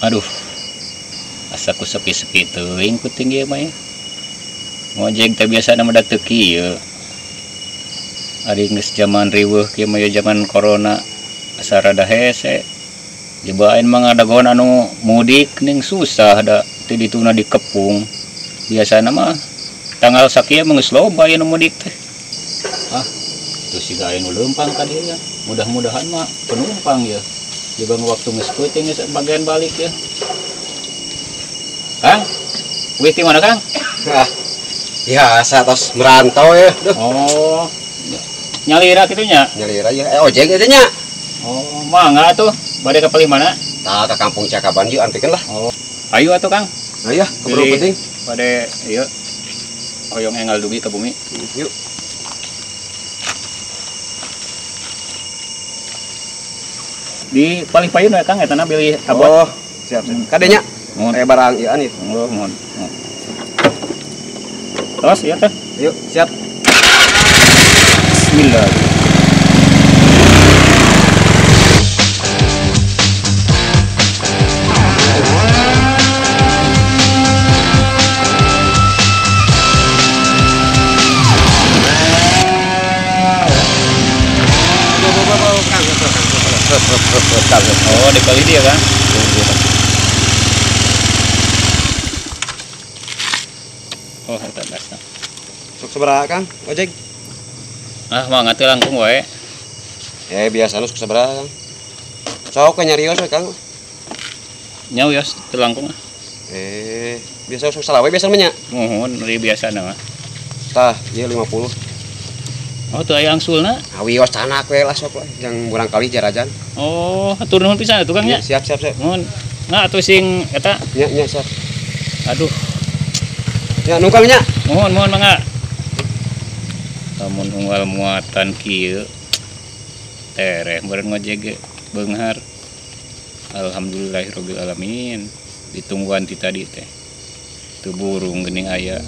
Aduh, asa ku sepi-sepi teuing peuting ieu mah ya. Ngojek teh biasana mah da teu kieu. Ari geus jaman riweuh kieu mah ya jaman corona asa rada hese. Jebain mah ngadagoan anu mudik ning susah da teu dituna dikepung. Biasana mah tanggal sakieu mah geus loba anu mudik teh. Ah, itu siga aya nu leumpang ka dieu ya. Mudah-mudahan mah penumpang ya. Jebang waktu geus peuting geus bagian balik ya. Kang, wis di mana Kang? Ah, biasa tos merantau ya. Duh. Oh, nyalira kitu nya? Nyalira ya, ojek eta nya. Oh, mangga atuh. Bade ka palih mana? Tah ka kampung Cakaban yeuh antikeun lah. Oh. Ayo atuh Kang. Ayo, keburu penting. Bade ieu hoyong enggal dugi ka bumi. Yuk. Di paling payun we Kang eta na bilih abot. Oh, siap siap. Kade nya? Mohon. Barang ieu an ieu. Oh, mohon. Terus ieu teh. Yuk, siap. Bismillah. Oh, di kali dia kan? Oh, eta gasna. Sok sabaraha Kang, ojek? Ah, mangga teu langkung wae. Biasana sok sabaraha Kang. Sok nyarios we Kang. Nya wios teu langkung ah. Biasa sok salawe biasa mah nya. Muhun, ari biasana mah. Tah, ieu 50. Oh, teu aya angsulna? Awios canak we lah sok lah, yang barangkali jarajan. Oh, hatur nuhun pisan atuh Kang nya. Siap, siap, siap. Nuhun. Nah, atuh sing eta. Nya, nya, siap. Aduh. Ya, nungkang nya. Mohon, mohon mangga. Lamun unggal muatan kieu tereh meureun ngojek ge beunghar. Alhamdulillahirabbil alamin. Ditungguan ti tadi teh. Teu burung geuning aya.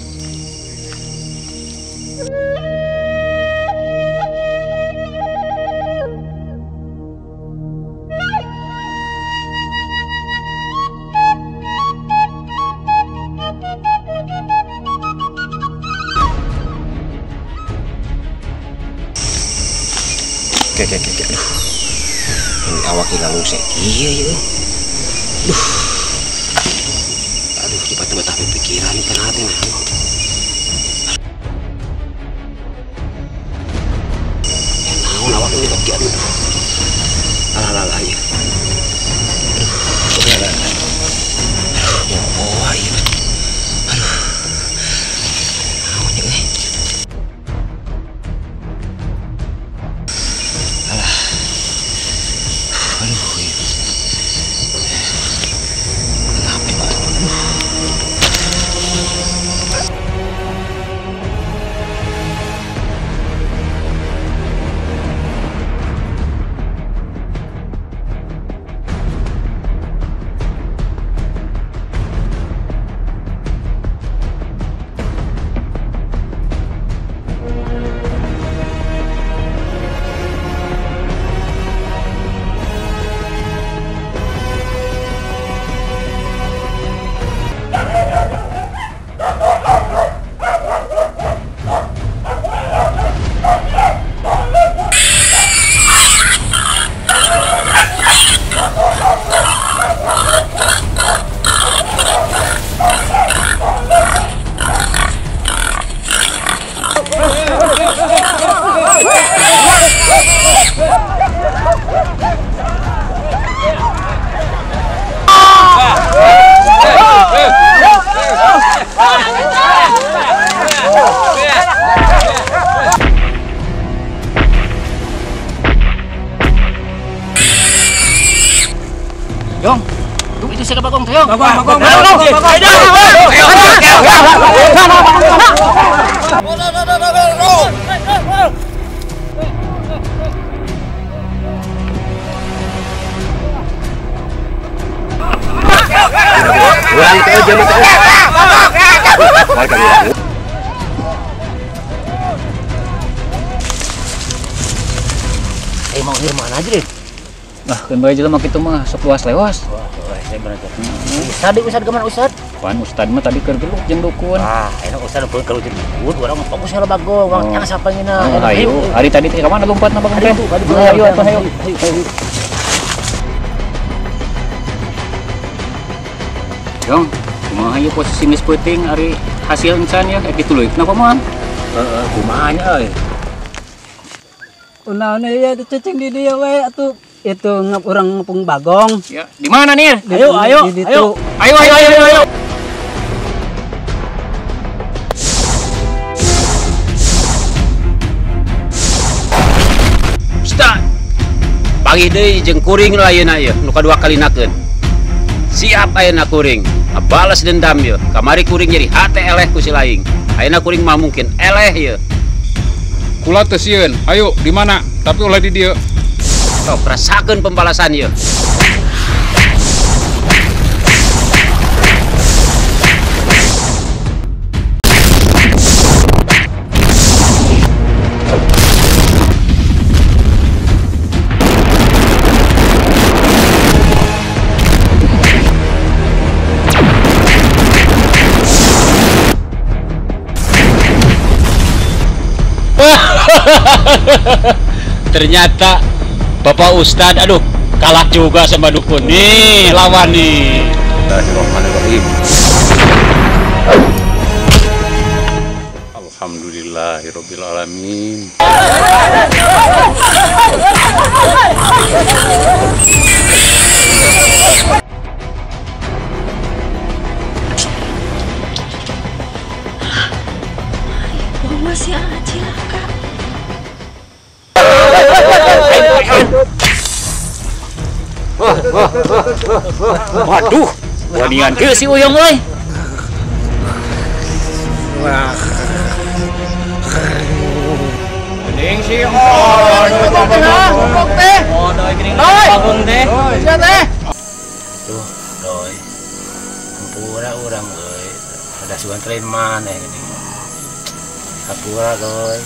Oke, aduh. Ini awak hilang sek. Iya, iya. Duh. Aduh, tiba-tiba tapi pikiran kan hati nah. Ya naon awak ini kaki aduh. Alah alah iya. Aduh, alah alah. Aduh, oh iya. Aduh. Naon ya euy. Aduh, iya. Kenapa, Pak? Aduh. Yong, tuh itu siapa Bagong, Yong? Bagong, Bagong, Mau dari mana aja deh? Nah, kan bae jelema kitu mah sok luas lewas. Hese bener teh. Ustad deui Ustad kemana Ustad? Pan Ustad mah tadi keur gelut jeung dukun. Ah, enak Ustad pun kalau jeung dukun urang mah fokus heula bagong, urang jangan sapangina. Ayo, hari tadi teh ka mana lompatna bagong teh? Ayo atuh ayo. Dong, kumaha ieu posisi geus peuting ari hasil encan ya dituluy kenapa moal? Heeh, kumaha nya euy. Unaon ieu cicing di dieu we atuh itu urang ngepung bagong. Ya, di mana nih? Ayo, ayo, ayo. Ayo, ayo, ayo, ayo. Ustaz. Panggih deui jeung kuring lah ayeuna ieu nu kadua kalinakeun. Siap ayeuna kuring. Balas dendam ieu. Kamari kuring jadi hate eleh ku si laing. Ayeuna kuring mah mungkin eleh ieu. Kula teu sieun. Ayo di mana? Tapi ulah di dieu. Sok rasakeun pembalasan ieu. Ternyata Bapak Ustad, aduh, kalah juga sama dukun nih, lawan nih. Bismillahirrahmanirrahim. Alhamdulillahirabbil alamin. Masih aja lah kak. Waduh, wanian ke si Uyong euy. Mending si Ol, teh. Bagong teh. Sia teh. Tuh, doi. Hampura urang euy. Ada sugan lain maneh geuning. Hampura doi.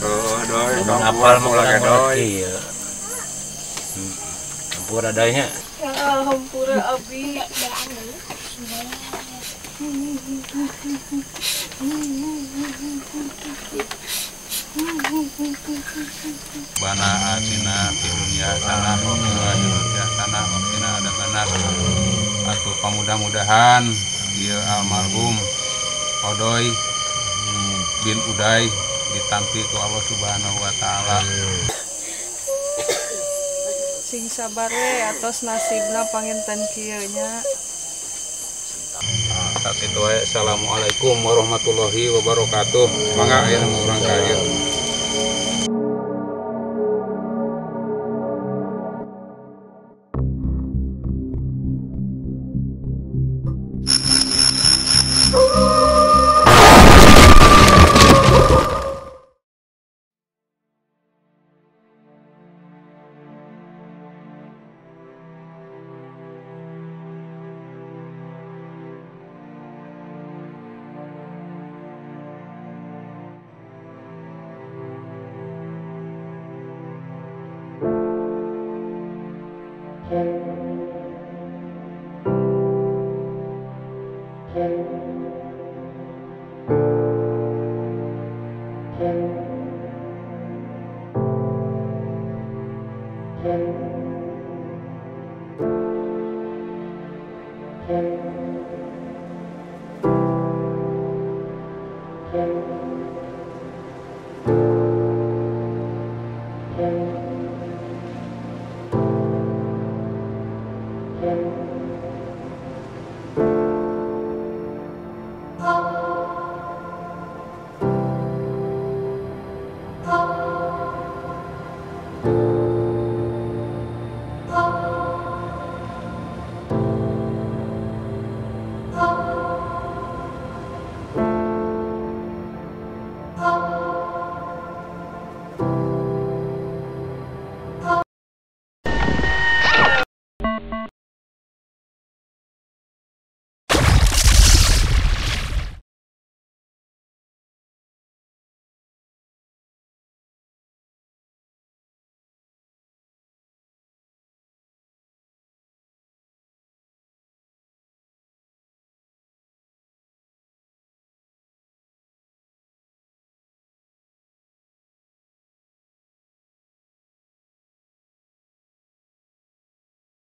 Oh, doi, apal mau urang doi. Hampura doi nya. Ya, hampura abi. Bana atina fid dunya hasanah wa fil akhirati hasanah wa qina adzabannar. Atuh pamudah-mudahan ieu almarhum Odoy bin Uday ditampi ku Allah Subhanahu wa taala. Sing sabar we atos nasibna panginten kieu nya. Saat itu we, assalamualaikum warahmatullahi wabarakatuh. Mangga ayeuna mah urang ka ieu.